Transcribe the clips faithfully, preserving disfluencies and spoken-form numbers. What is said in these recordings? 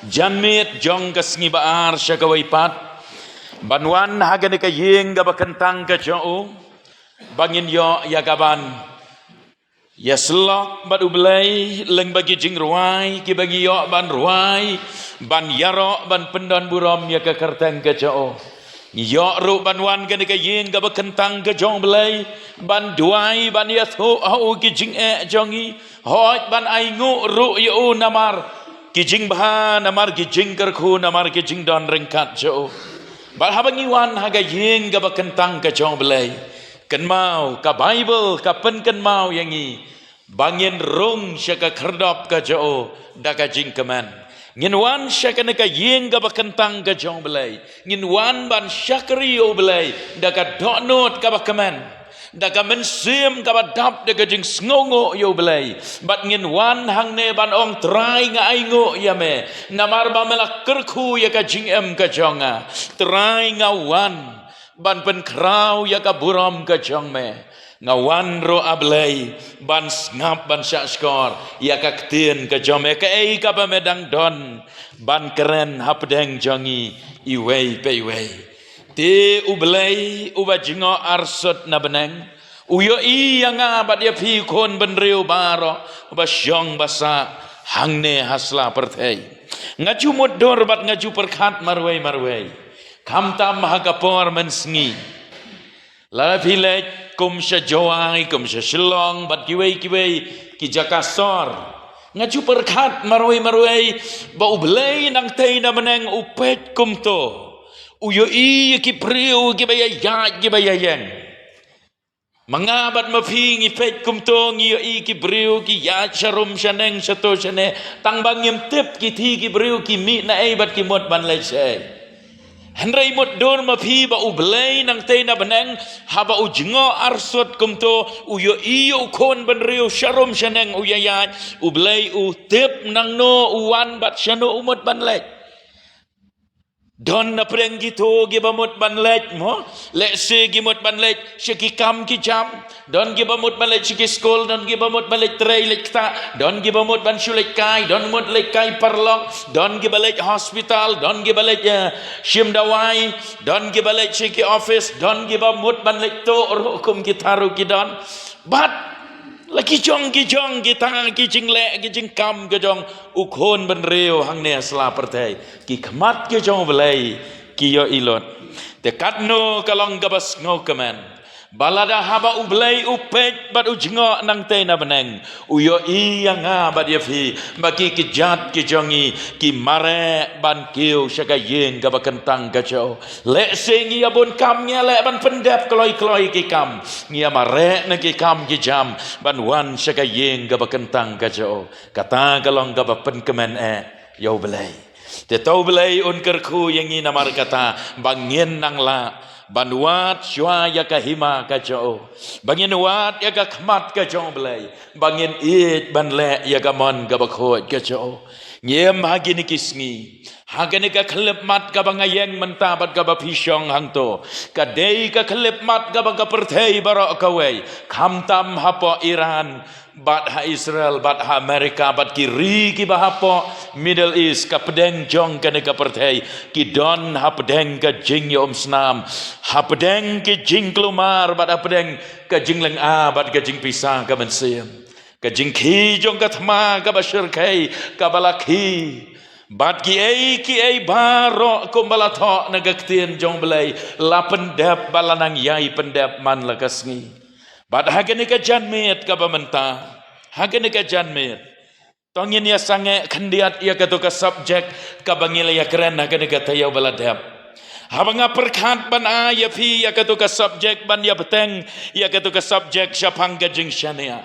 Janmiet jong ka sngi ba ar sha kawei pat, ban wan ha kane ka ïing kaba kyntang ka jong u, ba ngin ïoh ïa kaban ïasyllok bad U Blei lyngba ki jingrwai kiba ngi ïoh ban rwai, ban ïaroh, ban pyndonburom ïa ka kyrteng ka jong u. Ngi ïoh ruh ban wan kane ka ïing kaba kyntang ka jong U Blei, ban duwai, ban ïathuh ha u ki jingeh jong ngi, hooid, ban ainguh ruh ïa u namar ki jingbha, namar ki jingkyrkhu, namar ki jingdon ryngkat jong u. Bad haba ngi wan ha ka ïing kaba kyntang ka jong U Blei, kynmaw, ka Baibl ka pynkynmaw ïa ngi ba ngin rung sha ka khyrdop ka jong u da ka jingkmen. Ngin wan sha kane ka ïing kaba kyntang ka jong U Blei, ngin wan ban shakri ïa U Blei da ka dohnud kaba kmen, da ka mynsiem kaba dap da ka jingsngewnguh ïa U Blei. Bad ngin wan hangne ban ong, Trai, nga ainguh ïa me namar ba me la kyrkhu ïa ka jingim ka jong nga. Trai, nga wan ban pynkhraw ïa ka burom ka jong me. Nga wan ruh, A Blei, ban sngap, ban shahshkor ïa ka ktien ka jong me, kaei kaba me dang don ban kren hapdeng jong ngi iwei pa iwei. Te U Blei uba jngoh arsut na bneng, u ïohi ïa nga bad ïa phi, khun bynriew baroh ba shong ba sah hangne ha sla pyrthei. Nga ju mutdur bad nga ju pyrkhat marwei marwei, khamtam ha ka por mynsngi. Lada phi leit kum sha Jowai, kum sha Shillong bad kiwei kiwei ki jaka sor, nga ju pyrkhat marwei marwei ba U Blei nangtei na bneng u peit kumto, u ïohi ïa ki briew kiba ïaid, kiba ïaid. Ma nga bad ma phi ngi peit kumto, ngi ïohi ki briew ki ïaid sharum shaneng, shato shane, tang ba ngim tip ki thi ki briew ki mih naei bad ki mut ban leit shaei. Hynrei mutdur ma phi ba U Blei nangtei na bneng, haba u jngoh arsut kumto, u ïohi ïa u khun bynriew sharum shaneng u ïaid, U Blei u tip nangno u wan bad shano u mut ban leit. Don napdeng kito kiba mut ban leit, mo, lehse ki mut ban leit sha ki kam ki jam. Don kiba mut ban leit sha ki skul, don kiba mut ban leit trei leit ktah, don kiba mut ban shu leit kai, don mut leit kai paralok, don kiba leit hospital, don kiba leit, eh, shim dawai, don kiba leit sha ki office, don kiba mut ban leit tuh ruh kum ki tharu ki don. Bad la ki jong ki jong kita ki jingleh ki jingkam ki jong u khun bynriew hangne ha sla pyrthei, ki khmat ki jong U Blei ki ïohi lut. Te katno ka long kaba sngewkmen ba lada haba U Blei u peit bad u jngoh nangtei na bneng, u ïohi ïa nga bad ïa phi ba ki kjat ki jong ngi ki mareh ban kiew sha ka ïing kaba kyntang ka jong u. Lehse ngi ïa bun kam, ngi ïa leh ban pyndep kloi kloi ki kam, ngi ïa mareh na ki kam ki jam ban wan sha ka ïing kaba kyntang ka jong u. Kata ka long kaba pynkmen eh ïa U Blei. Te to U Blei un kyrkhu ïa ngi namar kata ba ngin nang lah ban wad shuwa ïa ka hima ka jong u, ba ngin wad ïa ka khmat ka jong U Blei, ba ngin ïeit ban leh ïa ka mon kaba khuid ka jong u. Ngim ha kine ki sngi, ha kane ka khyllipmat kaba nga ïeng mynta bad kaba phi shong hangto, ka dei ka khyllipmat kaba ka pyrthei baroh kawei, khamtam hapoh Iran bad ha Israel bad ha America bad ki ri kiba hapoh Middle East, ka pdeng jong kane ka pyrthei, ki don hapdeng ka jingïaumsnam, hapdeng ka jingkulmar bad hapdeng ka jinglynga bad ka jingpisa ka mynsiem. Ka jingkhie jong ka thma kaba shyrkhei kaba la khie, bad kiei kiei baroh kumba la thoh na ka ktien jong U Blei, la pyndep bad la nang ïai pyndep man la ka sngi. Bad ha kane ka janmiet kaba mynta, ha kane ka janmiet, to ngin ïa sangeh khyndiat ïa kato ka subject kaba ngi la ïa kren ha kane ka taïew ba la dep. Haba nga pyrkhat ban ai ïa phi ïa kato ka subject, ban ïa bteng ïa kato ka subject shaphang ka jingshaniah,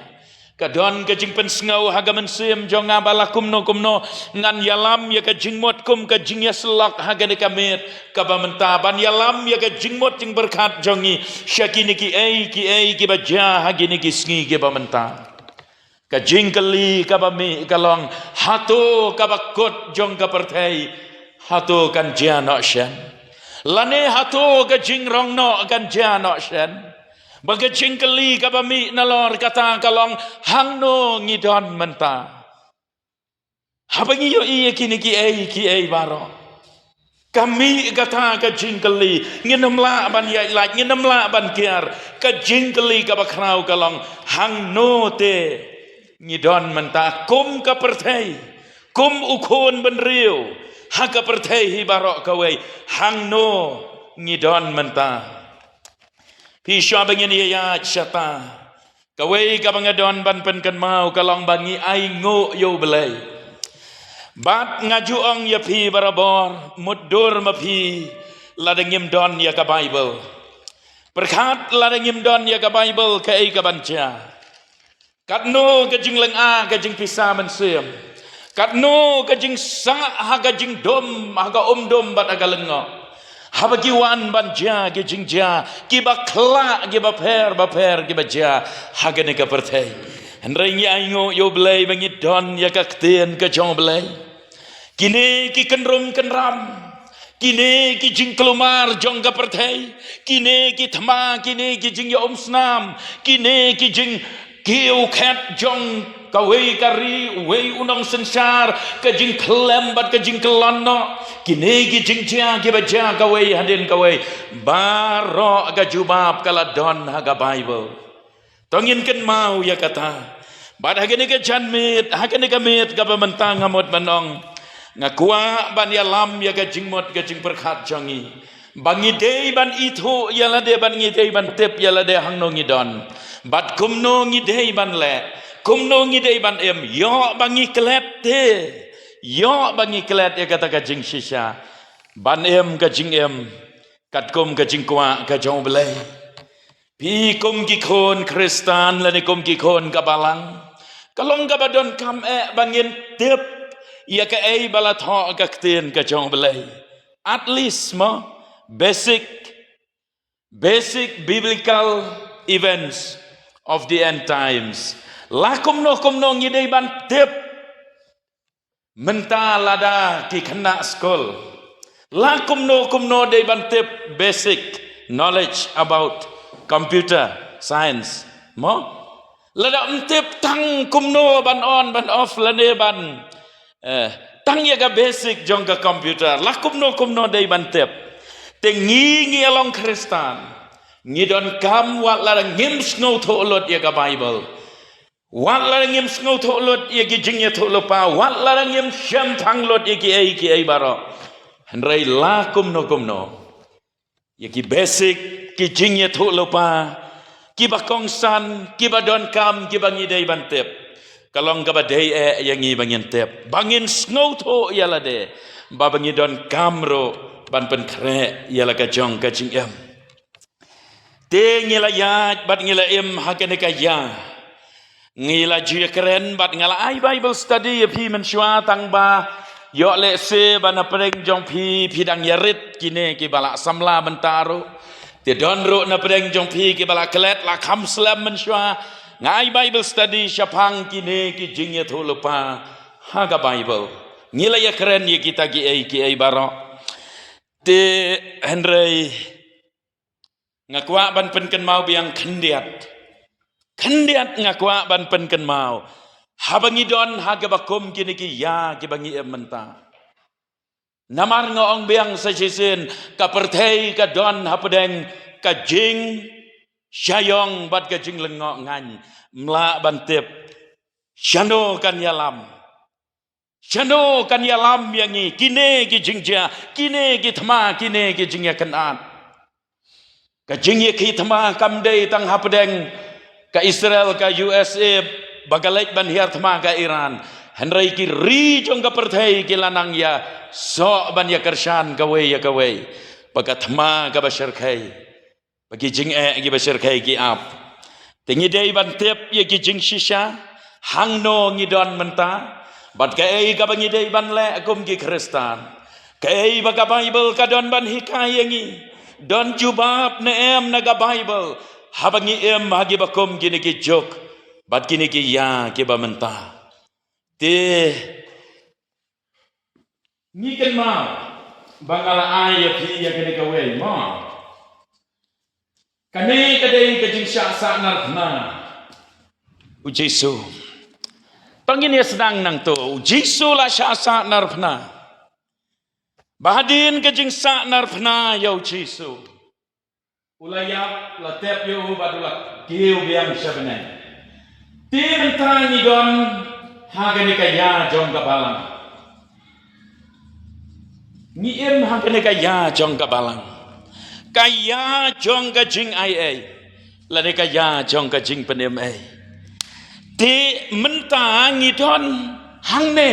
ka don ka jingpynsngew ha ka mynsiem jong nga ba la kumno kumno ngan ïalam ïa ka jingmut kum ka jingïasyllok ha kane ka miet kaba mynta, ban ïalam ïa ka jingmut jingpyrkhat jong ngi sha kine kiei kiei kiba jia ha kine ki sngi kiba mynta. Ka jingkylli kaba mih ka long, hato kaba kut jong ka pyrthei, hato kan jia noh shen? Lane hato ka jingrong noh kan jia noh shen? Ba ka jingkylli kaba mih nalor kata ka long, hangno ngi don mynta? Haba ngi ïohi ïa kine kiei kiei baroh, ka mih kata ka jingkylli, ngin ym lah ban ïaid lait, ngin ym lah ban kiar. Ka jingkylli kaba khraw ka long, hangno te ngi don mynta kum ka pyrthei, kum u khun bynriew ha ka pyrthei hi baroh kawei, hangno ngi don mynta. Phi shuwa ba ngin ïaid shata, kawei kaba nga don ban pynkynmaw ka long ba ngi ainguh ïa U Blei. Bad nga ju ong ïa phi barabor, mutdur ma phi lada ngim don ïa ka Baibl. Pyrkhat lada ngim don ïa ka Baibl kaei kaban jia. Katno ka jinglynga ka jingpisa mynsiem. Katno ka jingsah ha ka jingdum, ha ka umdum bad ha ka lyngngoh. Haba ki wan ban jia ki jingjia kiba khlah, kiba pher bapher kiba jia ha kane ka pyrthei. Hynrei ngi ainguh ïa U Blei ba ngi don ïa ka ktien ka jong U Blei. Kine ki kynrum kynram, kine ki jingkulmar jong ka pyrthei, kine ki thma, kine ki jingïaumsnam, kine ki jingkiew khet jong kawei ka ri, uwei u nongsynshar, ka jingkhlem bad ka jingkyllon noh, kine ki jingjia kiba jia kawei hadien kawei, baroh ka jubab ka la don ha ka Baibl. To ngin kynmaw ïa kata. Bad ha kane ka janmiet, ha kane ka miet kaba mynta nga mut ban ong, nga kwah ban ïalam ïa ka jingmut ka jingpyrkhat jong ngi, ba ngi dei ban ithuh ïa lade, ba ngi dei ban tip ïa lade hangno ngi don, bad kumno ngi dei ban leh, kumno ngi dei ban im. Ïoh ba ngi klet te, ïoh ba ngi klet ïa kata ka jingshisha, ban im ka jingim katkum ka jingkwah ka jong U Blei. Phi kum ki khun Khristan lane kum ki khun ka Balang, ka long kaba donkam eh ba ngin tip ïa kaei ba la thoh ka ktien ka jong U Blei. At least mo, basic, basic biblical events of the end times. La kumno kumno ngi dei ban tip mynta lada ki khynnah skul. La kumno kumno dei ban tip basic knowledge about computer science mo. Lada ym tip tang kumno ban on ban off lane ban, eh, tang ïa ka basic jong ka computer, la kumno kumno dei ban tip. Te ngi, ngi ïa long Khristan, ngi donkam wat lada ngim sngewthuh lut ïa ka Baibl, wat lada ngim sngewthuh lut ïa ki jingïathuhlypa, wat lada ngim shemphang lut ïa kiei kiei baroh, hynrei la kumno kumno, ïa ki basic, ki jingïathuhlypa kiba kongsan, kiba donkam, kiba ngi dei ban tip, ka long kaba dei eh ïa ngi ba ngin tip, ba ngin sngewthuh ïa lade, ba, ba ngi donkam ruh ban pynkhreh ïa la ka jong ka jingim. Te ngi la ïaid bad ngi la im ha kane ka ïa. Ngi la ju ïakren bad nga la ai Bible study ïa phi mynshuwa, tang ba ïoh lehse ba na pdeng jong phi, phi dang ïarit kine kiba la samla mynta ruh. Te don ruh na pdeng jong phi kiba la klet, la kham slem mynshuwa. Nga ai Bible study shaphang kine ki jingïathuhlypa ha ka Bible. Ngi la ïakren ïa kita kiei kiei baroh. Te hynrei nga kwah ban pynkynmaw biang khyndiat. Khyndiat nga kwah ban pynkynmaw. Haba ngi don ha kaba kum kine ki ïa kiba ngi im mynta. Namar nga ong biang sa shisien, ka pyrthei ka don hapdeng ka jingshah ïong bad ka jinglyngngoh ngan. Ym lah ban tip shano kan ïalam. Shano kan ïalam ïa ngi kine ki jingjia, kine ki thma, kine ki jingïakynad. Ka jingïakhih thma kam dei tang hapdeng ka Israel, ka U S A, ba ka leit ban hiar thma ka Iran. Hynrei ki ri jong ka pyrthei ki la nang ïasoh ban ïakyrshan kawei ïa kawei ba ka thma kaba shyrkhei, ba ki jingeh kiba shyrkhei ki ap. Te ngi dei ban tip ïa ki jingshisha, hangno ngi don mynta, bad kaei kaba ngi dei ban leh kum ki Khristan. Kaei ba ka Bible ka don ban hikai ïa ngi. Don jubab ne em na ka Bible haba ngi im ha kiba kum kine ki juk bad kine ki ïa kiba mynta. Te ngi kynmaw ba nga la ai ïa phi ïa kane kawei mo. Kane ka dei ka jingshah sahnarphna U Jisu. To ngin ïa sdang nangto, u Jisu la shah sah narphna. Ba hadien ka jingsah narphna ïa u Jisu, u la ïap, la tep ïa u bad u la kiew biang sha bneng. Te mynta ngi don ha kane ka ïa jong ka balang. Ngi im ha kane ka ïa jong ka balang. Ka ïa jong ka jingaiei lane ka ïa jong ka jingpynim ei. Te mynta ngi don hangne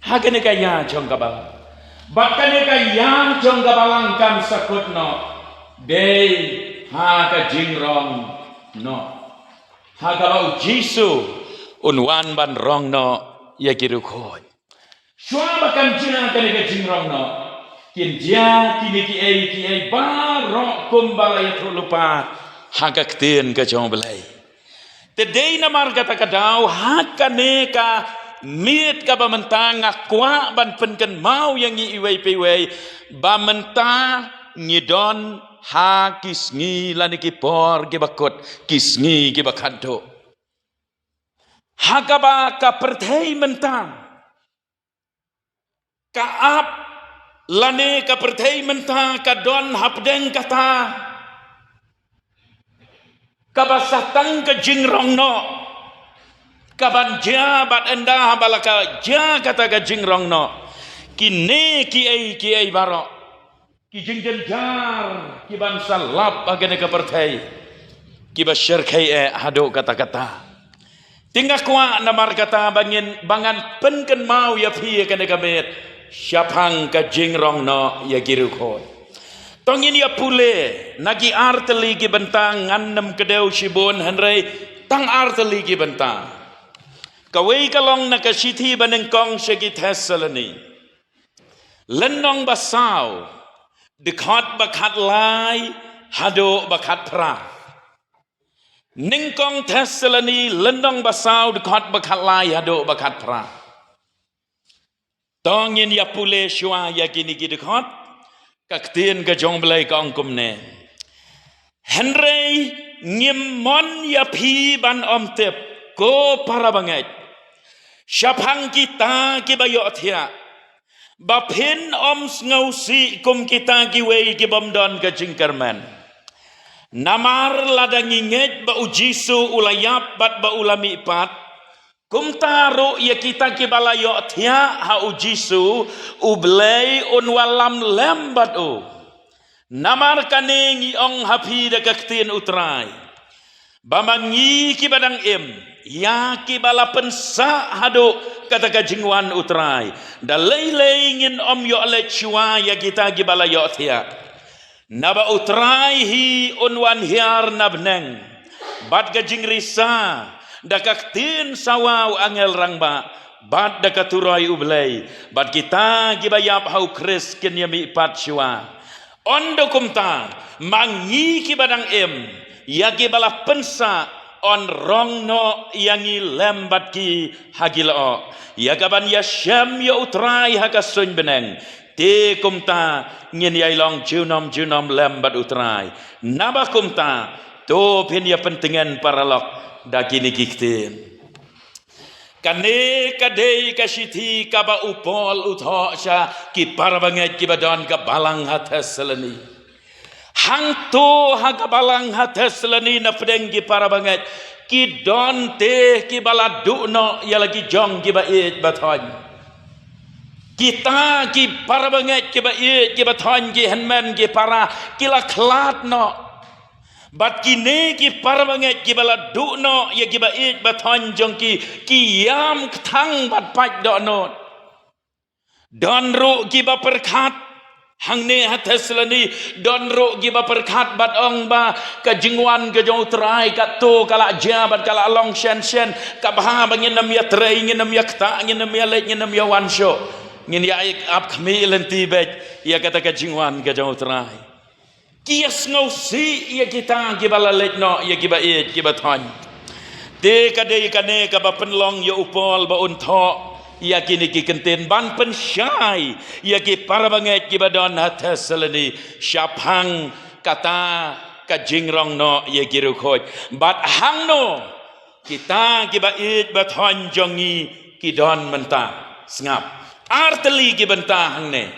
ha kane ka ïa jong ka balang. Bad kane ka ïa jong ka balang kam sa kut noh, dei ha ka jingrong noh, ha kaba u Jisu un wan ban rong noh ïa ki riewkhuid. Shuwa ba kan jia kane ka jingrong noh, kin jia kine kiei kiei baroh kumba la ïathuh lypa ha ka ktien ka jong u Blei. Te dei namar kata ka daw ha kane ka miet kaba mynta nga kwah ban pynkynmaw ïa ngi iwei pa iwei ba mynta ngi don ha ki sngi lane ki por kiba kut, ki sngi kiba khatduh. Ha kaba ka pyrthei mynta ka ap lane ka pyrthei mynta ka don hapdeng kata kaba sa tang ka jingrong noh kaban jia, bad ynda haba la ka jia kata ka jingrong noh, kine kiei kiei baroh, ki jingjynjar kiban sa lap ha kane ka pyrthei, kiba shyrkhei eh haduh katta katta. Te nga kwah namar kata ba ngin, ba ngan pynkynmaw ïa phi ïa kane ka miet shaphang ka jingrong noh ïa ki riewkhuid. To ngin ïa pule na ki artylli ki bynta, ngan nym kdew shibun hynrei tang artylli ki bynta. Kawei ka long na ka shithi banyngkong sha ki Thessaloni, lynnong ba saw, dkhot ba khatlai haduh ba khatphra. Nyngkong Thessaloni lynnong ba saw, dkhot ba khatlai haduh ba khatphra. To ngin ïa pule shuwa ïa kine ki dkhot. Ka ktien ka jong u Blei ka ong kumne: Hynrei ngim mon ïa phi ban ym tip, ko para bangeit, shaphang kita kiba ïohthiah, ba phin ym sngewsih kum kita kiwei ki bym don ka jingkyrmen. Namar lada ngi ngeit ba u Jisu u la ïap bad ba u la mihpat, kumta ruh ïa kita kiba la ïohthiah ha u Jisu, u Blei un wallam lem bad u. Namar kane ngi ong ha phi da ka ktien u Trai, ba ma ngi kiba dang im, ïa kiba la pynsah haduh kata ka jingwan u Trai, da lei lei ngin ym ïoh leit shuwa ïa kita kiba la ïohthiah. Naba u Trai hi un wan hiar na bneng bad ka jingrisa, da ka ktien sawa u angel rangbah, bad da ka turoi u Blei, bad kita kiba ïap ha u Khrist kin ïa mihpat shuwa. Ynda kumta, ma ngi kiba dang im, ïa kiba la pynsah, yn rong noh ïa ngi lem bad ki ha ki lyoh, ïa kaban ïashem ïa u Trai ha ka suiñ bneng. Te kumta ngin ïai long junom junom lem bad u Trai. Naba kumta, to phin ïa pyntngen paralok da kine ki ktien. Kane ka dei ka shithi kaba u Paul u thoh sha ki para bangeit kiba don ka balang ha Thessaloni. Hangto ha ka balang ha Thessaloni na pdeng ki para bangeit, ki don te kiba la duh noh ïa la ki jong kiba ïeit ba thoiñ. Kita ki para bangeit kiba ïeit kiba thoiñ, ki hynmen ki para, ki la khlad noh. Bad kine ki para bangeit kiba la duh noh ïa kiba ïeit ba thoiñ jong ki, ki ïam kthang bad pait dohnud. Don ruh kiba pyrkhat hangne ha Thessaloni, don ruh kiba pyrkhat bad ong ba ka jingwan ka jong u Trai katto ka la jia bad ka la long shen shen, ka bha ba ngin ym ïa trei, ngin ym ïa ktah, ngin ym ïa leit, ngin ym ïa wan shuh. Ngin ïa ap khmih lynti beit ïa kata ka jingwan ka jong u Trai. Ki ïa sngewsih ïa kita kiba la leit noh ïa kiba ïeit kiba thoiñ. Te ka dei kane kaba pynlong ïa u Paul ba un thoh ïa kine ki kyntien ban pynshai ïa ki para bangeit kiba don ha Thessaloni shaphang kata ka jingrong noh ïa ki riewkhuid. Bad hangno Kita kiba ïeit ba thoiñ jong ngi ki don mynta. Sngap. Ar tylli ki bynta hangne.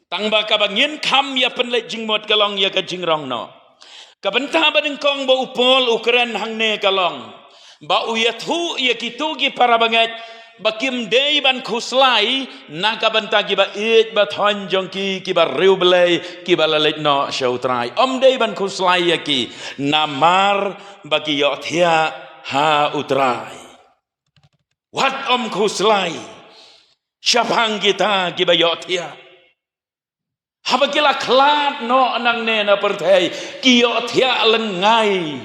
Tang ba kaba ngin kham ïa pynleit jingmut ka long ïa ka jingrong noh. Ka bynta ba nyngkong ba u Paul u kren hangne ka long ba u ïathuh ïa kito ki para bangeit ba kim dei ban khuslai na ka bynta kiba ïeit ba thoiñ jong ki, kiba riewblei, kiba la leit noh sha u Trai. Ym dei ban khuslai ïa ki namar ba ki ïohthiah ha u Trai. Wat ym khuslai shaphang kita kiba ïohthiah. Haba ki la khlad noh nangne na pyrthei, ki ïohthiah lyngngai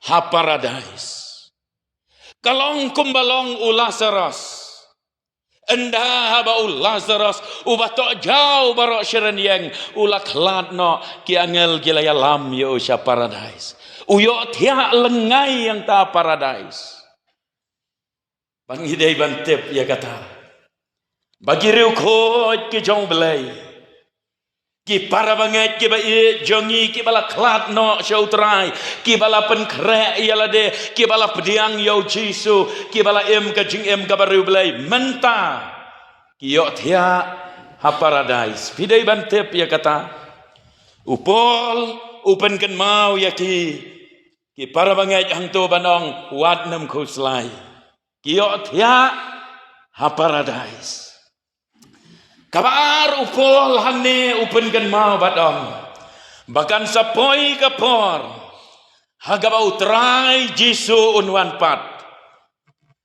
ha paradais. Ka long kumba long u Lazarus. Ynda haba u Lazarus uba toh jaw baroh shi rynïeng u la khlad noh, ki angel ki la ïalam ïa u sha paradais. U ïohthiah lyngngai hangta paradais. Ba ngi dei ban tip ïa kata. Ba ki riewkhuid ki jong u Blei, ki para bangeit kiba ïeit jong ngi, kiba la khlad noh sha u Trai, kiba la pynkhreh ïa lade, kiba la pdiang ïa u Jisu, kiba la im ka jingim kaba riewblei mynta, ki ïohthiah ha paradais. Phi dei ban tip ïa kata. U Paul u pynkynmaw ïa ki, ki para bangeit hangto ban ong wat nym khuslai. Ki ïohthiah ha paradais. Kaba ar u Paul hangne u pynkynmaw bad ong ba kan sa poi ka por ha kaba u Trai Jisu un wan pat.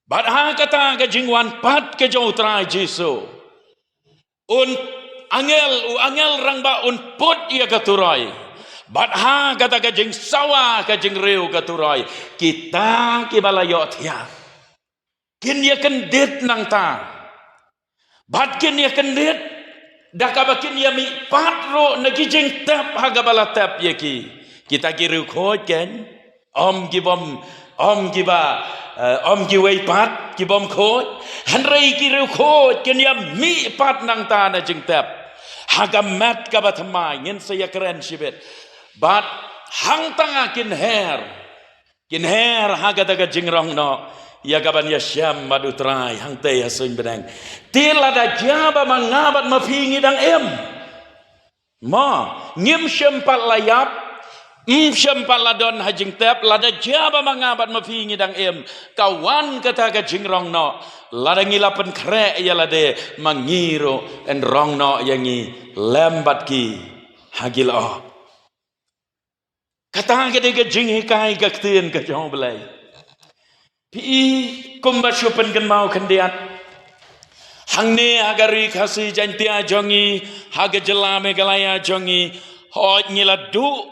Bad ha kata ka jingwan pat ka jong u Trai Jisu, un angel, u angel rangbah un put ïa ka turoi. Bad ha kata ka jingsawa ka jingriew ka turoi, kita kiba la ïohthiah kin ïa kyndit nangta. Bad kin ïa kyndit da kaba kin ïa mihpat ruh na ki jingtep ha kaba la tep ïa ki. Kita ki riewkhuid ken, ym ki bym, ym kiba, eh, ym kiwei pat ki bym khuid. Hynrei ki riewkhuid kin ïa mihpat nangta na jingtep ha ka met kaba thymmai. Ngin sa ïa kren shibit. Bad hangta kin her, kin her ha kata ka jingrong noh ïa kaban ïashem bad u Trai hangtei ha suiñ bneng. Te lada jia ba ma nga bad ma phi ngi dang im, mo, ngim shym pat la ïap, ym shym pat la don ha jingtep, lada jia ba ma nga bad ma phi ngi dang im, ka wan kata ka jingrong noh, lada ngi la pynkhreh ïa lade, ma ngi ruh yn rong noh ïa ngi lem bad ki ha ki lyoh. Kata ka dei ka jinghikai ka ktien ka jong u Blei. Phi i kumba shu pynkynmaw khyndiat, hangne ha ka Ri Khasi Jaiñtia jong ngi, ha ka jylla Meghalaya jong ngi, hooid ngi la duh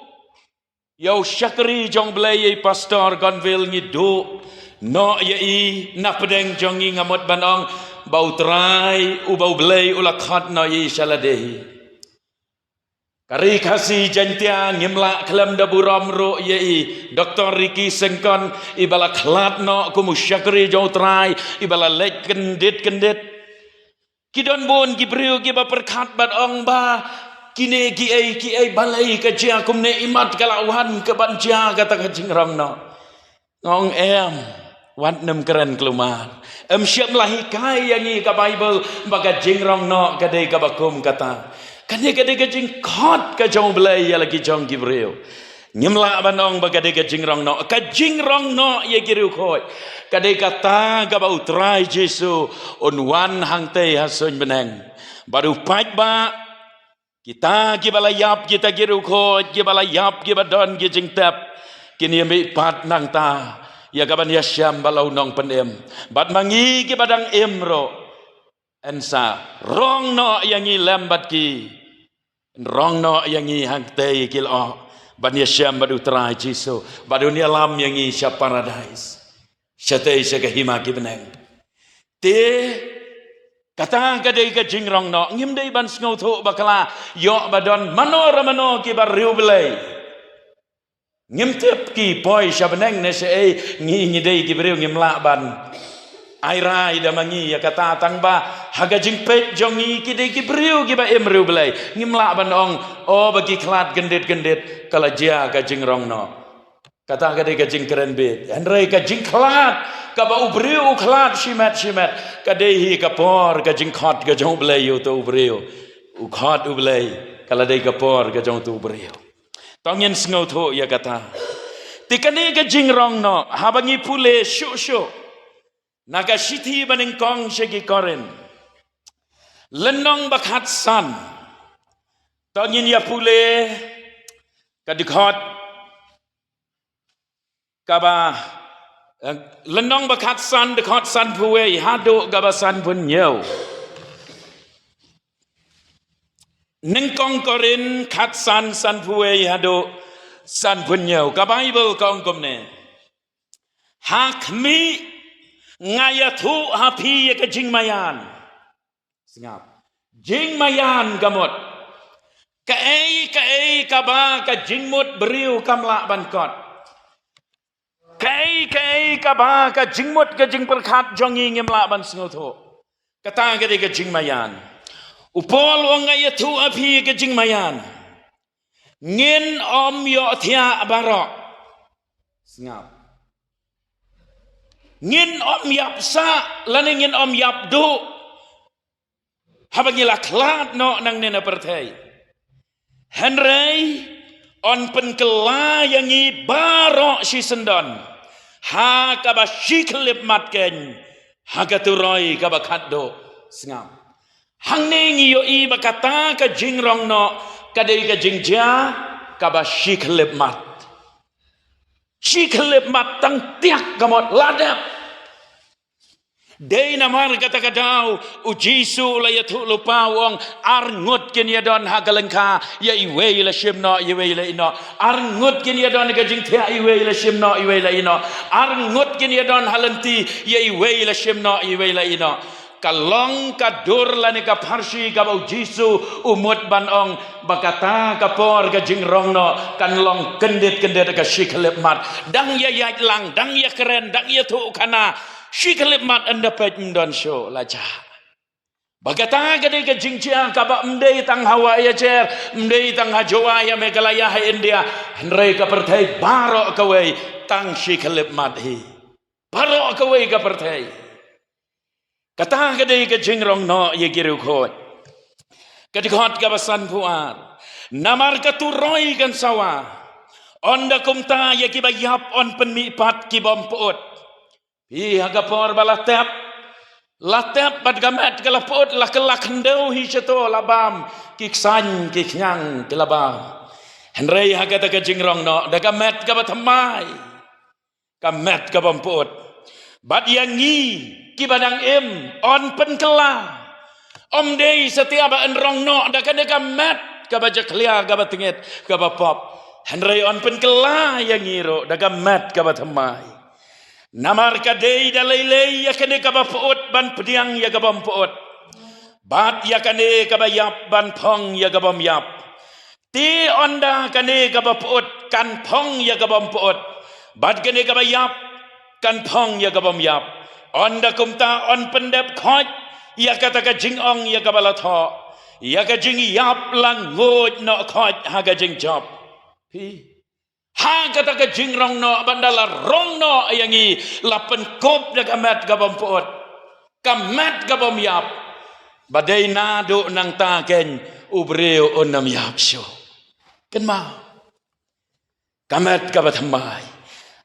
ïa u shakri jong u Blei, ïa i Pastor Gonville ngi duh noh ïa i na pdeng jong ngi. Nga mut ban ong ba u Trai uba u Blei u la khot noh ïa i sha lade hi. Ka Ri Khasi Jaiñtia ngim lah khlem da burom ruh ïa i Doktor Ricky Syngkon, iba la khlad noh kum u shakri jong u Trai, iba la leit kyndit kyndit. Ki don bun ki briew kiba pyrkhat bad ong ba kine kiei kiei balei ka jia kumne, imat ka la wan ka ban jia kata ka jingrong noh. Nga ong em, wat nym kren klumar. Em shym la hikai ïa ngi ka Baibl ba ka jingrong noh ka dei kaba kum kata. Kane ka dei ka jingkhot ka jong u Blei ïa la ki jong ki briew. Ngim lah ban ong ba ka dei ka jingrong noh. Ka jingrong noh ïa ki riewkhuid ka dei kata kaba u Trai Jisu un wan hangtei ha suiñ bneng. Bad u paidbah, kita kiba la ïap, kita ki riewkhuid kiba la ïap, kiba don ki jingtep, kin ïa mihpat nangta ïa kaban ïashem bad la u Nongpynim. Bad ma ngi kiba dang im ruh, yn sa rong noh ïa ngi lem bad ki, yn rong noh ïa ngi hangtei ki lyoh ban ïashem bad u Trai Jisu, bad un ïalam ïa ngi sha paradais, shatei sha ka hima ki bneng. Te kata ka dei ka jingrong noh. Ngim dei ban sngewthuh bakla ïoh ba don mano re mano kiba riewblei. Ngim tip ki poi sha bneng ne shaei, ngi, ngi dei ki briew ngim lah ban ai rai da ma ngi ïa kata, tang ba ha ka jingpeit jong ngi ki dei ki briew kiba im riewblei. Ngim lah ban ong, o, ba ki khlad kyndit kyndit ka la jia ka jingrong noh. Kata ka dei ka jingkren bit. Hynrei ka jingkhlad, kaba u briew u khlad shimet shimet, ka dei hi ka por ka jingkhot ka jong u Blei ïa uto u briew. U khot u Blei, ka la dei ka por ka jong uto u briew. To ngin sngewthuh ïa kata. Te kane ka jingrong noh, haba ngi pule shuh shuh na ka shithi banyngkong sha ki Korinth, lynnong ba khatsan. To ngin ïa pule ka dkhot kaba, eh, lynnong ba khatsan, dkhot sanphew wei haduh kaba sanphew hynñiew. Nyngkong Korinth khatsan, sanphew wei haduh sanphew hynñiew. Ka Baibl ka ong kumne: Ha khmih, nga ïathuh ha phi ïa ka jingmaïan. Sngap. Jingmaïan ka mut. Kaei kaei kaba ka jingmut briew kam lah ban kot. Kaei kaei kaba ka jingmut ka jingpyrkhat jong ngi ngim lah ban sngewthuh. Kata ka dei ka jingmaïan. U Paul u ong, nga ïathuh ha phi ka jingmaïan. Ngin ym ïohthiah baroh. Sngap. Ngin ym ïap sah lane ngin ym ïap duh haba ngi la khlad noh nangne na pyrthei. Hynrei yn pynkylla ïa ngi baroh shisyndon ha kaba shi khyllipmat keiñ, ha ka turoi kaba khatduh. Sngap. Hangne ngi ïohi ba kata ka jingrong noh ka dei ka jingjia kaba shi khyllipmat. Shi khyllipmat tang tiak ka mut la dep. Dei namar kata ka daw u Jisu u la ïathuh lypa, u ong, ar ngut kin ïadon ha ka lyngkha, ïa iwei la shim noh, ïa iwei la ïeh noh. Ar ngut kin ïadon ha ka jingthiah, iwei la shim noh, iwei la ïeh noh. Ar ngut kin ïadon ha lynti, ïa iwei la shim noh, ïa iwei la ïeh noh. Ka long ka dur lane ka pharshi kaba u Jisu u mut ban ong ba kata ka por ka jingrong noh kan long kyndit kyndit ka shi khyllipmat. Dang ïa ïaid lang, dang ïa kren, dang ïathuh khana, shi khyllipmat ynda peit ym don shuh la jah. Ba kata ka dei ka jingjia kaba ym dei tang ha Wah Ïajer, ym dei tang ha Jowai, ha Meghalaya, ha India, hynrei ka pyrthei baroh kawei tang shi khyllipmat hi. Baroh kawei ka pyrthei. Kata ka dei ka jingrong noh ïa ki riewkhuid. Ka dkhot kaba sanphew ar. Namar ka turoi kan sawa. Ynda kumta ïa kiba ïap yn pynmihpat ki bym pyut. Phi, ha ka por ba la tep, la tep bad ka met ka la pyut, la kylla khyndew hi shato la bam, ki ksain ki khñiang ki la bam. Hynrei ha kata ka jingrong noh da ka met kaba thymmai, ka met ka bym pyut. Bad ïa ngi kiba dang im yn pynkylla. Ym dei satia ba yn rong noh da kane ka met kaba jakhlia, kaba tyngit, kaba pop, hynrei yn pynkylla ïa ngi ruh da ka met kaba thymmai. Namar ka dei da lei lei ïa kane kaba pyut ban pdiang ïa ka bym pyut, bad ïa kane kaba ïap ban phong ïa ka bym ïap. Te ynda kane kaba pyut kan phong ïa ka bym pyut, bad kane kaba ïap kan phong ïa ka bym ïap, ynda kumta yn pyndep khoit ïa kata ka jingong ïa kaba la thoh, ïa ka jingïap la nguid noh khoit ha ka jingjop. Phi, ha kata ka jingrong noh, ba ynda la rong noh ïa ngi, la pynkup da ka met ka bym pyut, ka met ka bym ïap. Ba dei naduh nangta keiñ u briew un ym ïap shuh. Kynmaw, ka met kaba thymmai.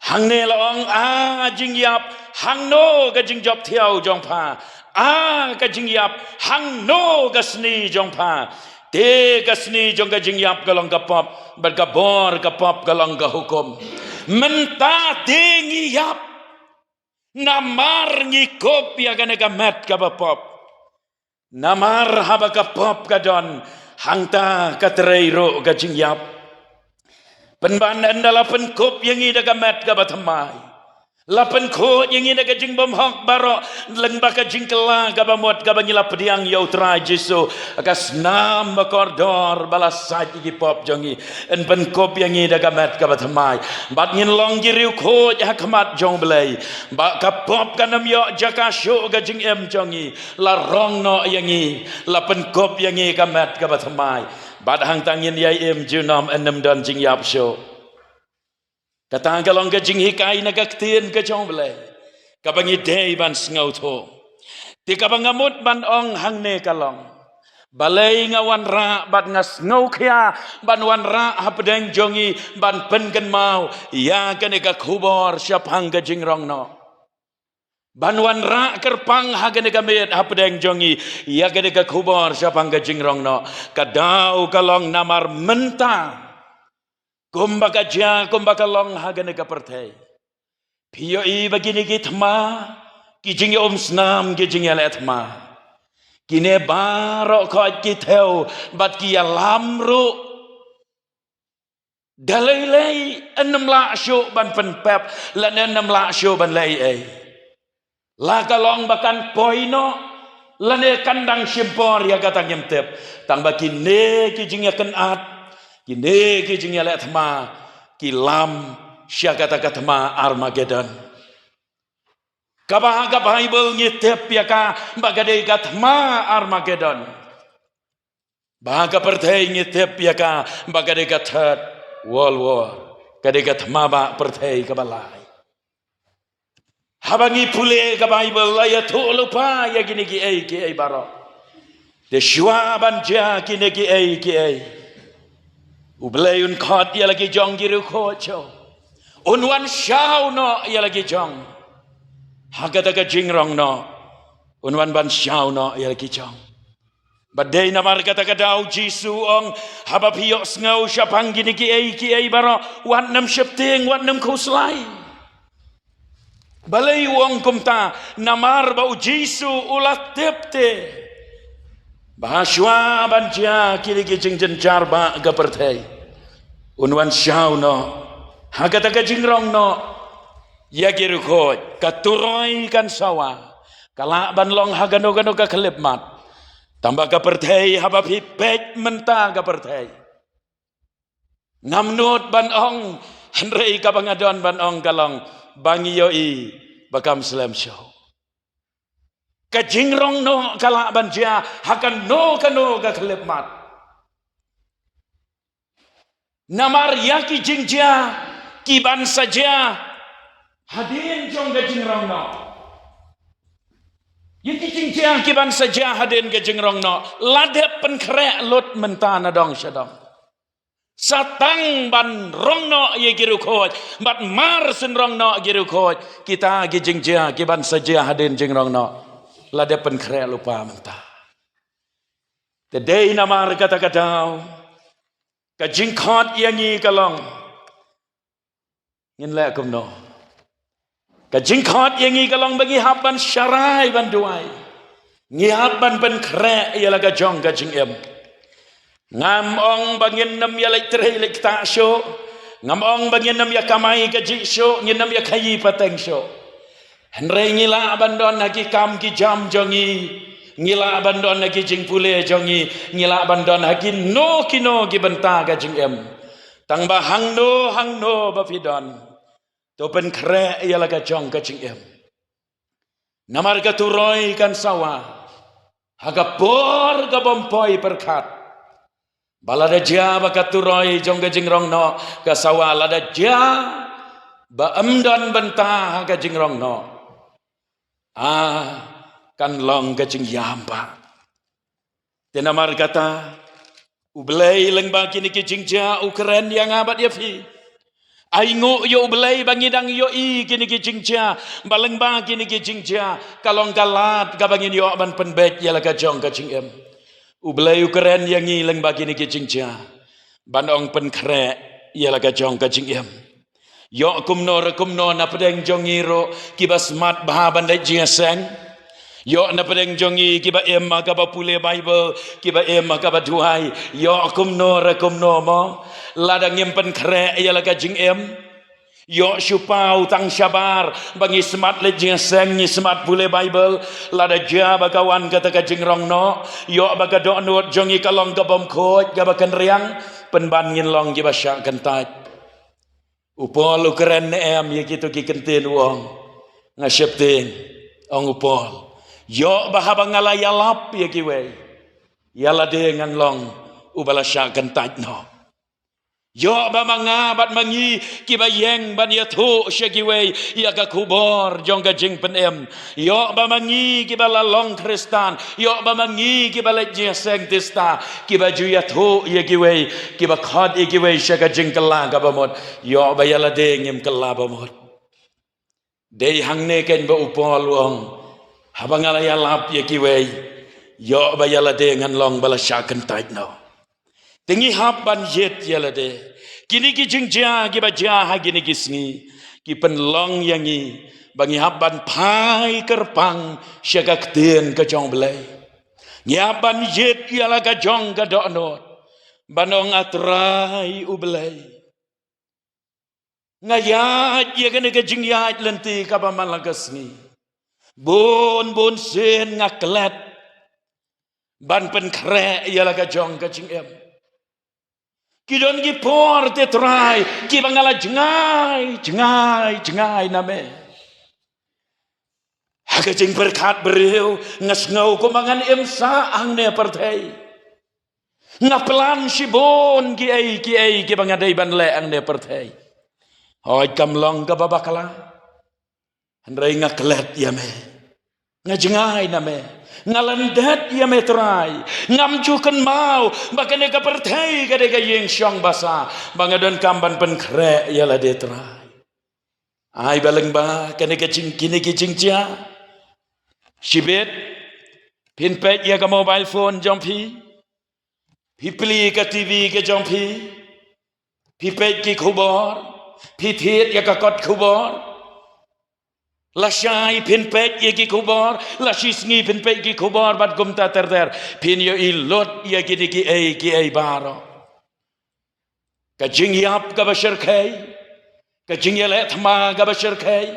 Hangne la ong, a jingïap, hangno ka jingjop thiaw jong pha? A ka jingïap, hangno ka sni jong pha? Te ka sni jong ka jingïap ka long ka pop, bad ka bor ka pop ka long ka hukum. Mynta te ngi ïap namar ngi kup ïa kane ka met kaba pop. Namar haba ka pop ka don, hangta ka trei ruh ka jingïap. Pynban ynda la pynkup ïa ngi da ka met kaba thymmai, la pynkhuid ïa ngi da ka jingbymhok baroh, lyngba ka jingkylla kaba mut kaba ngi la pdiang ïa u Trai Jisu, ka snam ba kordor ba la sait ïa ki pop jong ngi. Yn pynkup ïa ngi da ka met kaba thymmai, bad ngin long ki riewkhuid ha khmat jong u Blei. Ba ka pop kan ym ïoh jaka shuh ka jingim jong ngi. La rong noh ïa ngi, la pynkup ïa ngi ka met kaba thymmai, bad hangta ngin ïai im junom, yn ym don jingïap shuh. Kata ka long ka jinghikai na ka ktien ka jong U Blei, kaba ngi dei ban sngewthuh. Te kaba nga mut ban ong hangne ka long, balei nga wanrah bad nga sngewkhia ban wanrah hapdeng jong ngi ban pynkynmaw ïa kane ka khubor shaphang ka jingrong noh. Ban wanrah kyrpang ha kane ka miet hapdeng jong ngi ïa kane ka khubor shaphang ka jingrong noh, ka daw ka long namar mynta, kumba ka jia, kumba ka long ha kane ka pyrthei, phi ïohi ba kine ki thma, ki jingïaumsnam, ki jingïaleh thma, kine baroh khoit ki thew bad ki ïalam ruh. Da lei lei, ym lah shuh ban pynpep lane ym lah shuh ban leh ei ei. La ka long ba kan poi noh lane kan dang shim por ïa kata ngim tip, tang ba kine ki jingïakynad, kine ki jingïaleh thma ki lam sha kata ka thma Armageddon, kaba ha ka Baibl ngi tip ïa ka ba ka dei ka thma Armageddon. Ba ha ka pyrthei ngi tip ïa ka ba ka dei ka Third World War, ka dei ka thma ba pyrthei kaba lai. Haba ngi pule ka Baibl, la ïathuh lypa ïa kine kiei kiei baroh. Te shuwa ban jia kine kiei kiei, U Blei un khot ïa la ki jong ki riewkhuid, un wan shaw noh ïa la ki jong. Ha kata ka jingrong noh, un wan ban shaw noh ïa la ki jong. Ba dei namar kata ka daw Jisu u ong, haba phi ïohsngew shaphang kine kiei kiei baroh, wat nym sheptieng, wat nym khuslai. Balei u ong kumta? Namar ba u Jisu u la tip te ba ha shuwa ban jia kine ki jingjynjar ba ka pyrthei, un wan shaw noh ha kata ka jingrong noh ïa ki riewkhuid. Ka turoi kan sawa, ka lah ban long ha kano kano ka khyllipmat. Tang ba ka pyrthei, haba phi peit mynta ka pyrthei, ngam nud ban ong, hynrei kaba nga don ban ong ka long ba ngi ïohi ba kam slem shuh. Ka jingrong noh ka lah ban jia ha kano kano ka khyllipmat. Namar ïa ki jingjia ki ban sa jia hadien jong ka jingrong noh, ïa ki jingjia ki ban sa jia hadien ka jingrong noh, la dep pynkhreh lut mynta na dong sha dong. Sa tang ban rong noh ïa ki riewkhuid, bad mar shen rong noh ki riewkhuid, kita ki jingjia ki ban sa jia hadien jingrong noh la dep pynkhreh lypa mynta. Te dei namar kata ka daw, ka jingkhot ïa ngi ka long, ngin leh kumno? Ka jingkhot ïa ngi ka long ba ngi hap ban sharai ban duwai. Ngi hap ban pynkhreh ïa la ka jong ka jingim. Ngam ong ba ngin nym ïa leit trei leit ktah shuh. Ngam ong ba ngin nym ïa kamai kajih shuh, ngin nym ïa khaïi pateng shuh. Hynrei ngi lah ban don ha ki kam ki jam jong ngi, ngi lah ban don ha ki jingpule jong ngi, ngi lah ban don ha kino kino ki bynta ka jingim. Tang ba hangno hangno ba phi don, to pynkhreh ïa la ka jong ka jingim. Namar ka turoi kan sawa ha ka por ka bym poi pyrkhat. Ba lada jia ba ka turoi jong ka jingrong noh ka sawa, lada jia ba ym don bynta ha ka jingrong noh, a, kan long ka jingïam ba. Te namar kata, U Blei lyngba kine ki jingjia u kren ïa nga bad ïa phi. Ai nguh ïa U Blei ba ngi dang ïohi kine ki jingjia, ba lyngba kine ki jingjia ka long ka lad kaba ngin ïoh ban pynbeit ïa la ka jong ka jingim. U Blei u kren ïa ngi lyngba kine ki jingjia ban ong pynkhreh ïa la ka jong ka jingim. Ïoh kumno re kumno na pdeng jong ngi ruh kiba smat bha ban leit jingïaseng. Ïoh na pdeng jong ngi kiba im ha kaba pule Baibl, kiba im ha kaba duwai. Ïoh kumno re kumno mo, lada ngim pynkhreh ïa la ka jingim, ïoh shu paw tang shabar ba ngi smat leit jingïaseng, ngi smat pule Baibl, lada jia ba ka wan kata ka jingrong noh, ïoh ba ka dohnud jong ngi ka long ka bym khuid, kaba kynriang, pynban ngin long kiba shah kyntait. U Paul u kren ne em ïa kito ki kyntien, u ong? Nga sheptieng, ong u Paul, ïoh ba haba nga la ïalap ïa kiwei, ïa lade ngan long uba la shah kyntait noh. Ïoh ba ma nga bad ma ngi kiba ïeng ban ïathuh sha kiwei ïa ka khubor jong ka jingpynim. Ïoh ba ma ngi kiba la long Khristan, ïoh ba ma ngi kiba la jia seng tista, kiba ju ïathuh ïa kiwei, kiba khot ïa kiwei sha ka jingkylla kaba mut. Ïoh ba ïa lade ngim kylla ba mut. Dei hangne kein ba u Paul u ong, haba nga la ïalap ïa kiwei, ïoh ba ïa lade ngan long ba la shah kyntait noh. Te ngi hap ban ïit ïa lade. Kine ki jingjia kiba jia ha kine ki sngi ki pynlong ïa ngi ba ngi hap ban phai kyrpang sha ka ktien ka jong U Blei. Ngi hap ban ïit ïa la ka jong ka dohnud ban ong, A Trai U Blei, nga ïaid ïa kane ka jingïaid lynti kaba man la ka sngi. Bun bun sien nga klet ban pynkhreh ïa la ka jong ka jingim. Ki don ki por, te Trai, kiba nga la jngai jngai jngai na me. Ha ka jingpyrkhat briew nga sngew kumba ngan im sah hangne pyrthei. Nga plan shibun kiei kiei kiba nga dei ban leh hangne pyrthei. Hooid, kam long kaba bakla, hynrei nga klet ïa me. Nga jngai na me. Nga lyndet ïa me Trai. Ngam ju kynmaw ba kane ka pyrthei ka dei ka ïing shong basa ba nga donkam ban pynkhreh ïa lade Trai. Ai ba lyngba kane ka jing, kine ki jingjia, shibit phin peit ïa ka mobile phone jong phi, phi plie ka TV ka jong phi, phi peit ki khubor, phi thied ïa ka kot khubor. Lashai phin peit ïa ki khubor, la shisngi phin peit ki khubor bad kumta ter ter. Phin ïohi lut ïa kine kiei kiei baroh. Ka jingïap kaba shyrkhei, ka jingïaleh thma kaba shyrkhei.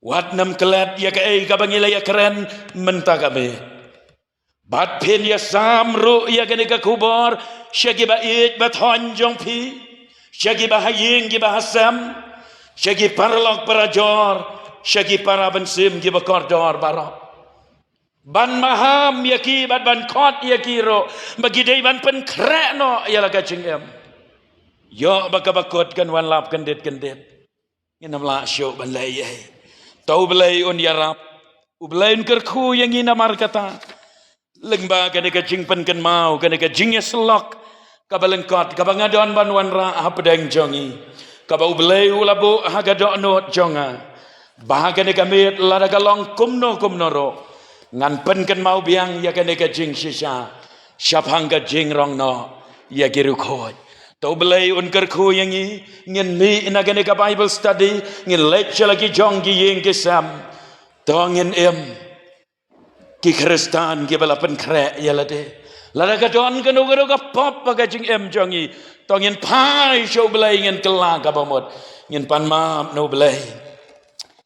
Wat nym klet ïa kaei kaba ngi la ïakren mynta ka miet. Bad phin ïasam ruh ïa kane ka khubor sha kiba ïeit ba thoiñ jong phi, sha kiba ha ïing kiba ha sem, sha ki paralok parajor, sha ki para mynsiem kiba kordor baroh. Ban maham ïa ki bad ban khot ïa ki ruh ba ki dei ban pynkhreh noh ïa la ka jingim. Ïoh ba kaba kut kan wan lap kyndit kyndit. Ngin ym lah shuh ban leh ei ei. To U Blei un ïarap. U Blei un kyrkhu ïa ngi namar kata. Lyngba kane ka jingpynkynmaw, kane ka jingïasyllok kaba lyngkot kaba nga don ban wanrah hapdeng jong ngi, kaba U Blei u la buh ha ka dohnud jong nga, ba ha kane ka miet lada ka long kumno kumno ruh, ngan pynkynmaw biang ïa kane ka jingshisha shaphang ka jingrong noh ïa ki riewkhuid. To U Blei un kyrkhu ïa ngi, ngin mih na kane ka Bible study, ngin leit sha la ki jong ki ïing ki sem. To ngin im ki Khristan kiba la pynkhreh ïa lade. Lada ka don kano kano ka pop ha ka jingim jong ngi, to ngin phai sha U Blei, ngin kylla kaba mut, ngin pan map na U Blei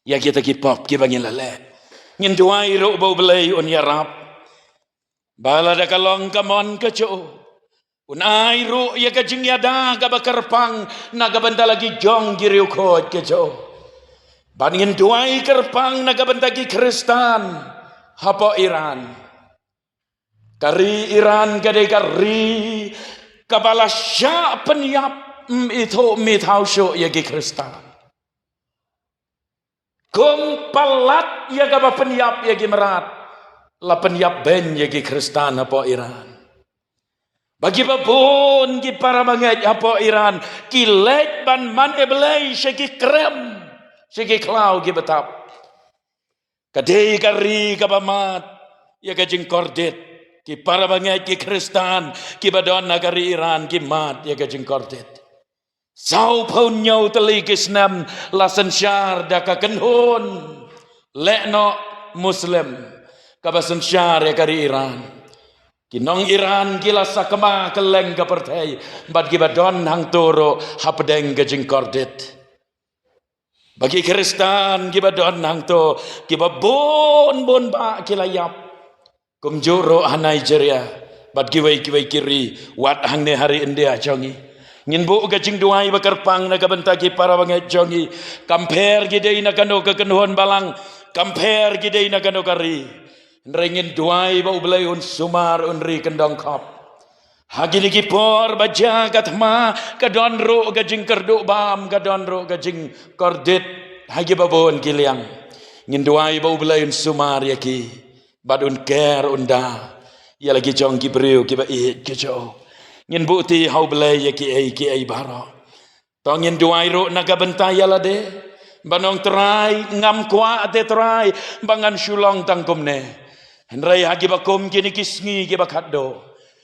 ïa kita ki pop kiba ngi la leh. Ngin duwai ruh ba U Blei un ïarap, ba lada ka long ka mon ka jong u, un ai ruh ïa ka jingïada kaba kyrpang na ka bynta la ki jong ki riewkhuid ka jong u. Bad ngin duwai kyrpang na ka bynta ki Khristan hapoh Iran. Ka ri Iran ka dei ka ri kaba la shah pynïap, ym ithuh ym ithaw shuh ïa ki Khristan. Kum palat ïa kaba pynïap ïa ki mrad, la pynïap beiñ ïa ki Khristan hapoh Iran. Ba kiba bun ki para bangeit hapoh Iran ki leit ban man ïa Blei sha ki krem, sha ki khlaw kiba tap. Ka dei ka ri kaba mad ïa ka jingkordit. Ki para bangeit ki Khristan kiba don ha ka ri Iran ki mad ïa ka jingkordit. Sawphew hynñiew tylli ki snem la synshar da ka kynhun lehnoh Muslim kaba synshar ïa ka ri Iran. Ki nong Iran ki la sakma kylleng ka pyrthei bad kiba don hangto ruh hapdeng ka jingkordit. Ba ki Khristan kiba don hangto, kiba bun bun bah ki la ïap. Kumjuh ruh ha Nigeria bad kiwei kiwei ki ri, wat hangne ha ri India jong ngi. Ngin buh ka jingduwai ba kyrpang na ka bynta ki para bangeit jong ngi. Kam pher ki dei na kano ka kynhun balang, kam pher ki dei na kano ka ri. Hynrei ngin duwai ba U Blei un sumar, un ri kyndong khop. Ha kine ki por ba jia ka thma, ka don ruh ka jingkyrduh bam, ka don ruh ka jingkordit ha kiba bun ki liang. Ngin duwai ba U Blei un sumar ïa ki bad un ker un da ïa la ki jong ki briew kiba ïeit ki jong U. Ngin buh ti ha U Blei ïa kiei kiei baroh. To ngin duwai ruh na ka bynta ïa lade, ba ong Trai, ngam kwah te Trai ba ngan shu long tang kumne. Hynrei ha kiba kum kine ki sngi kiba khatduh,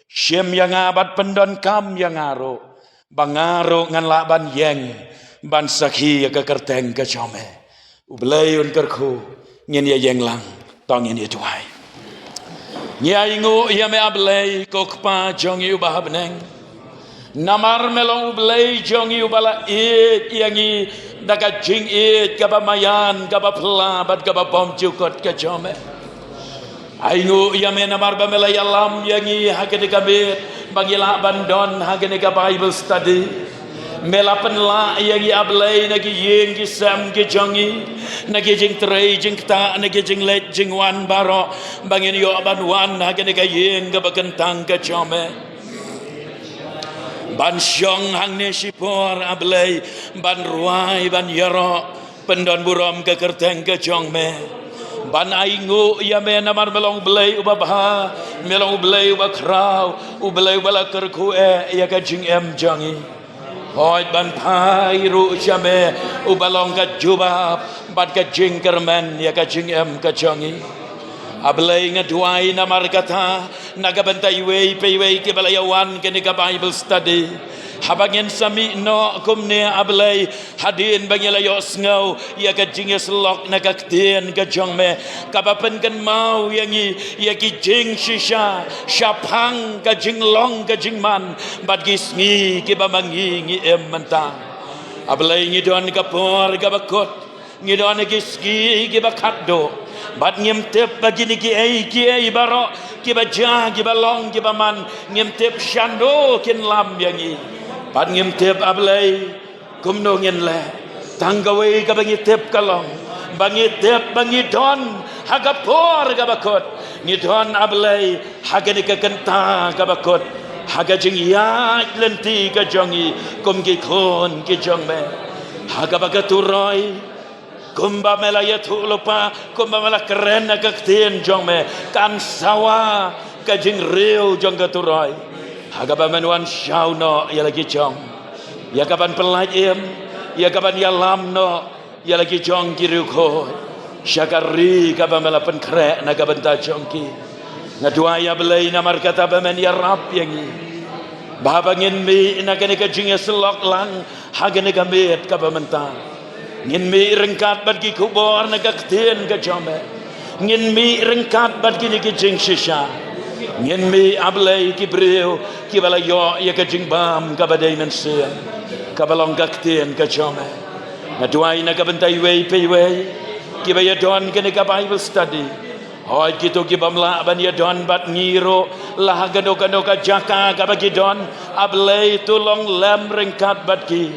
shim ïa nga bad pyndonkam ïa nga ruh, ba nga ruh ngan lah ban ïeng ban sakhi ïa ka kyrteng ka jong me. U Blei un kyrkhu. Ngin ïa ïeng lang, to ngin ïa duwai. Ngi ainguh ïa me, A Blei, ko Kpa jong ngi uba ha bneng. Namar me long U Blei jong ngi uba la ïeit ïa ngi da ka jingïeit kaba maïan, kaba phylla bad kaba bymjukut ka jong me. Ainguh ïa me namar ba me la ïalam ïa ngi ha kane ka miet ba ngi lah ban don ha kane ka Bible study. Me la pynlah ïa ngi, A Blei, na ki ïing ki sem ki jong ngi, na ki jingtrei jingktah, na ki jingleit jingwan baroh, ba ngin ïoh ban wan ha kane ka ïing kaba kyntang ka jong me, ban shong hangne shipor, A Blei, ban rwai, ban ïaroh, pyndonburom ka kyrteng ka jong me, ban ainguh ïa me namar me long U Blei uba bha, me long U Blei uba khraw, U Blei uba la kyrkhu eh ïa ka jingim jong ngi. Hooid, ban phai ruh sha me uba long ka jubab bad ka jingkyrmen ïa ka jingim ka jong ngi. A Blei, nga duwai namar kata na ka bynta iwei pa iwei kiba la ïa wan kane ka Bible study. Haba ngin sa mih noh kumne, A Blei, hadien ba ngi la ïohsngew ïa ka jingïasyllok na ka ktien ka jong me, kaba pynkynmaw ïa ngi ïa ki jingshisha shaphang ka jinglong ka jingman bad ki sngi kiba ma ngi ngi im mynta. A Blei, ngi don ka por kaba kut, ngi don ha ki sngi kiba khatduh, bad ngim tip ba kine kiei kiei baroh kiba jia, kiba long, kiba man, ngim tip shano kin lam ïa ngi. Bad ngim tip, A Blei, kumno ngin leh. Tang kawei kaba ngi tip ka long ba ngi tip ba ngi don ha ka por kaba kut. Ngi don, A Blei, ha kane ka kynta kaba kut, ha ka jingïaid lynti ka jong ngi kum ki khun ki jong me. Ha kaba ka turoi, kumba me la ïathuh lypa, kumba me la kren na ka ktien jong me, kan sawa ka jingriew jong ka turoi. Ha kaba men wan shaw noh ïa la ki jong, ïa kaban pyllait im, ïa kaban ïalam noh ïa la ki jong ki riewkhuid sha ka ri kaba me la pynkhreh na ka bynta jong ki. Nga duwai, A Blei, namar kata ba men ïarap ïa ngi, ba haba ngin mih na kane ka jingïasyllok lang ha kane ka miet kaba mynta, ngin mih ryngkat bad ki khubor na ka ktien ka jong me. Ngin mih ryngkat bad kine ki jingshisha. Ngin mih, A Blei, ki briew kiba la ïoh ïa ka jingbam kaba dei mynsiem, kaba long ka ktien ka jong me. Nga duwai na ka bynta iwei pa iwei kiba ïadon kane ka Bible study. Hooid, kito kibym lah ban ïadon bad ngi ruh la ha kano kano ka jaka kaba ki don, A Blei, to long lem ryngkat bad ki.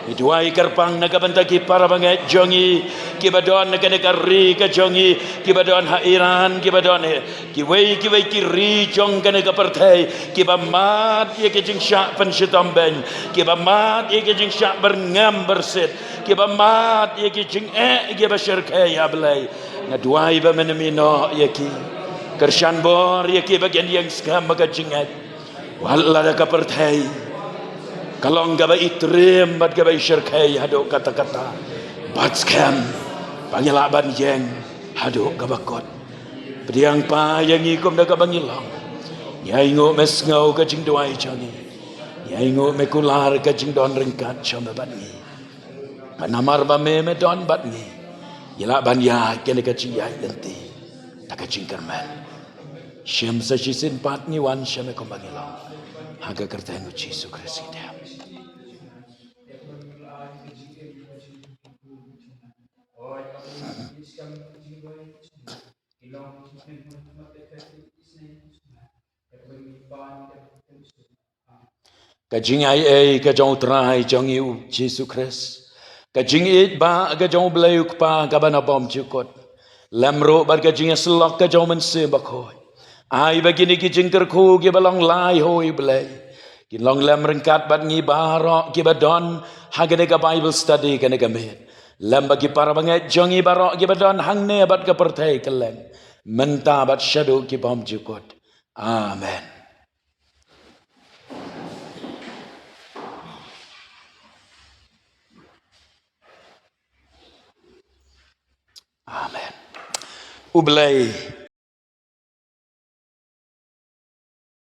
Ngi duwai kyrpang na ka bynta ki para bangeit jong ngi kiba don ha kane ka ri ka jong ngi, kiba don ha Iran, kiba don ha kiwei kiwei ki ri jong kane ka pyrthei, kiba mad ïa ki jingshah pynshitom beiñ, kiba mad ïa ki jingshah byrngem byrsit, kiba mad ïa ki jingeh kiba shyrkhei, A Blei. Nga duwai ba men mih noh ïa ki, kyrshan bor ïa ki ba kin ïeng skhem ha ka jingngeit. Wat lada ka pyrthei ka long kaba i triem bad kaba i shyrkhei haduh katta katta, bad skhem ba ngi lah ban ïeng haduh kaba kut. Pdiang, Pa, ïa ngi kumda kaba ngi long. Ngi ainguh me sngew ka jingduwai jong ngi. Ngi ainguh me kular ka jingdon ryngkat jong me bad ngi. Namar ba me, me don bad ngi, ngi lah ban ïaid kane ka jingïaid lynti da ka jingkyrmen. Shim sa shisien pat ngi wan sha me kumba ngi long, ha ka kyrteng U Jisu Khrist ngi dei. Ka jingaiei ka jong U Trai jong ngi U Jisu Khrist, ka jingïeit ba ka jong U Blei U Kpa kaba na bymjukut, lem ruh bad ka jingïasyllok ka jong U Mynsiem Bakhuid, Ai ba kine ki jingkyrkhu kiba long lai, hoi Blei, kin long lem ryngkat bad ngi baroh kiba don ha kane ka Bible study kane ka miet. Lem bad ki para bangeit jong ngi baroh kiba don hangne bad ka pyrthei kylleng, mynta bad shaduh ki bymjukut. Amen. Amen. U Blei